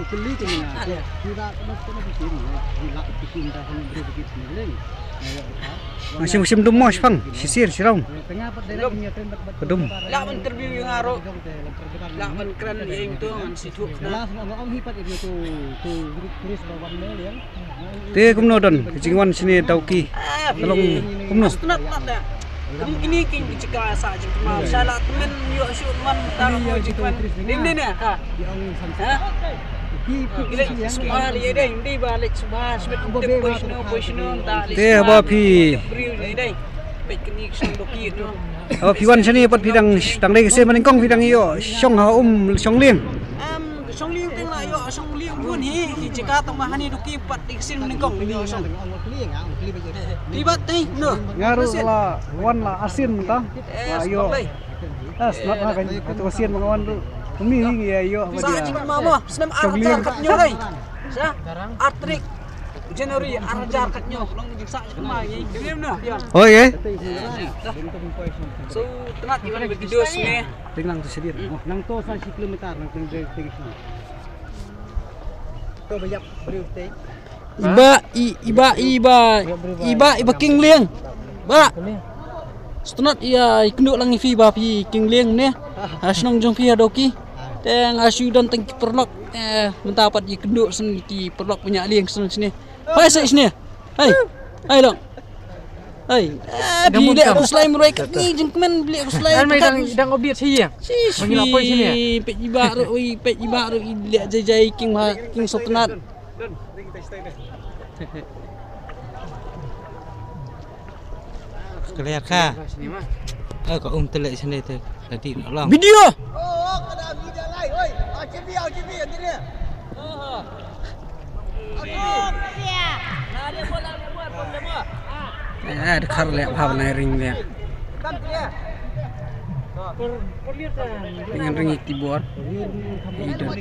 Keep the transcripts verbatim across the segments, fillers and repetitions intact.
Nga shim, shim dum mo shipang, shisir, shiraung. Ka dum. Lah ban interview ïa nga ruh. Lah ban kren ïa ing tu ngan sngewthuh na. Te kumno don ka jingwan shane Dawki? Ka long kumno? Sngewtynnat pat da. Kum kine ki jingkyrkhu sa jingkyrkhu. Sha la tymmen ïoh shuh man ta ka jingkyrkhu. Ning ne ne ha. Ha? Ki leh sumar ïa dei, dei ba leh sumar, sumar. Te haba phi, haba phi wan shane pat phi dang, dang dei ka sien ba nyngkong phi dang ïoh shong ha um shong lieng? Em, shong lieng teng la ïoh shong lieng bun hi, ki jaka tang ba hani Dawki pat dei ka sien ba nyngkong ïoh shong. Phi bat tei no. Nga ruh la wan la arsien mynta. Eh, la ïoh. Ah, sngap ha ka, ka tu ka sien ba nga wan ruh. Kumne hi ngi ïa ïoh ba. Sa jingkyrkhu mo, snem ar hajar khathynñiew dei. Sa ar tarik January ar hajar khathynñiew. Long jingsa jingkyrkhu ngi. Klim na. Oi, eh? So, tynat ïa wan video sne. Ting lang tu sdien. Nang to sa shi kilometer nang ting ting ting. To ba ïap briew te. Iba, i, iba, iba, iba, iba king lieng. Ba. Sngewtynnat ïa, i kynduh lang ïa phi ba phi king lieng ne. Ha shnong jong phi ha Dawki. Te nga shu don tang ki paralok. Eh, mynta pat i kynduh shen ki paralok ba ñiah lieng shen shane. Hai sa shane. Hai. Hai long. Hai. Eh, bi leh khuslai mroi kat ngi jingkmen bi leh khuslai. Dang mai dang, dang obit shi ya. Shi, shi. Peit iba ruh, oi, peit iba ruh i leh jai jai king ha, king sngewtynnat. Clear kha. Eh, ka um te leh shane te. Tadi nak lang. Video. Eh, da khar leh bha ban ai ring leh. Ngan ring ïa ki bor. Ïa don.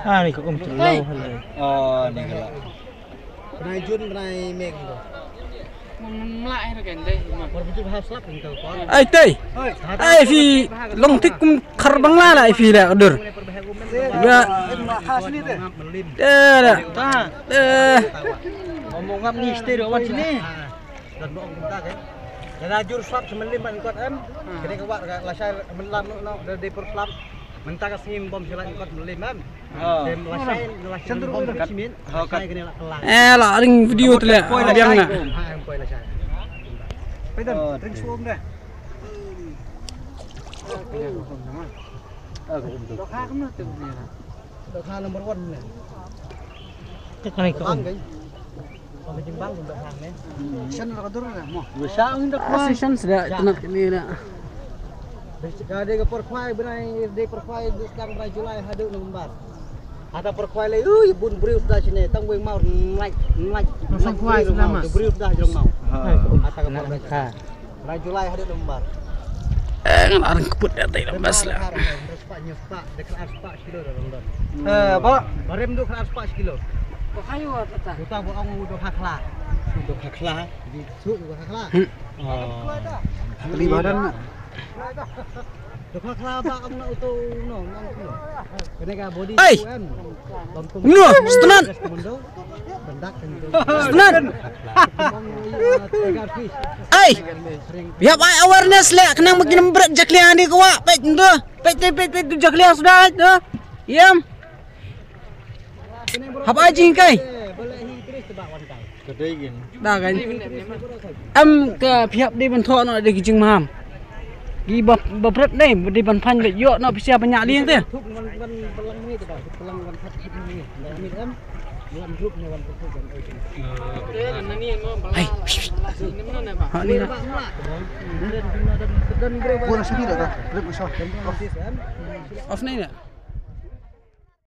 Ah, ni ka um tu lau hal. Oh, ni ka la. Bnai Jun, bnai Mei kumto. Mla eh kan dei. Ai tei. Ai phi long thik kum khar Bangla la ai phi la dur. Ya. Eh, da. Eh. Ngam ni stay do wan sini. Dan no kumta kan. Dan ajur sap semelim ban kot em. Kene ka wak la shai melam no, no, da dei por slap. Mynta ka sngi bom sila kot melim em. Cenderung cenderung simin. Eh, la ring video tu le. Biang na. Pedan ring suam deh. Dokha number one ne. Teknik ko. Shan la ka dur la mo. Shan da tnat ni la. Ka dei ka por khwai bnai, dei por khwai dei sdang bnai July haduh November. Hata por khwai le, ui, bun briew da shine, tang wei mau nlai, nlai. Masang khwai selama. Briew da jrong mau. Hata ka por khwai. Bnai July haduh November. Eh, ngan arang keput da tai lambas la. Spah, nyspah, dekat spah kilo dah dong. Eh, ba? Barem dua khalas spah kilo. Ko kayu apa ta? Kita ba ong dua khakla. Dua khakla. Di su dua khakla. Hmm. Oh. Kali badan na. Dua khakla ba ong na uto no, no. Kena ka body. Hey! Kan. No, setenan. Setenan. Hey! Biar ai awareness le, kena makin nembret jaklia ni ko wa. Pet ndo. Pet, pet, pet, pet, tu jaklia sudah tu. Yam. Hap ai jingkai. Da kan. Em ka phi hap dei ban thoh noh da ki jingmaham. Ki ba, ba pret dei, dei ban phan ba ïoh noh pisa ba ñiah lieng te. Hai. Ha ni na. Off ni na.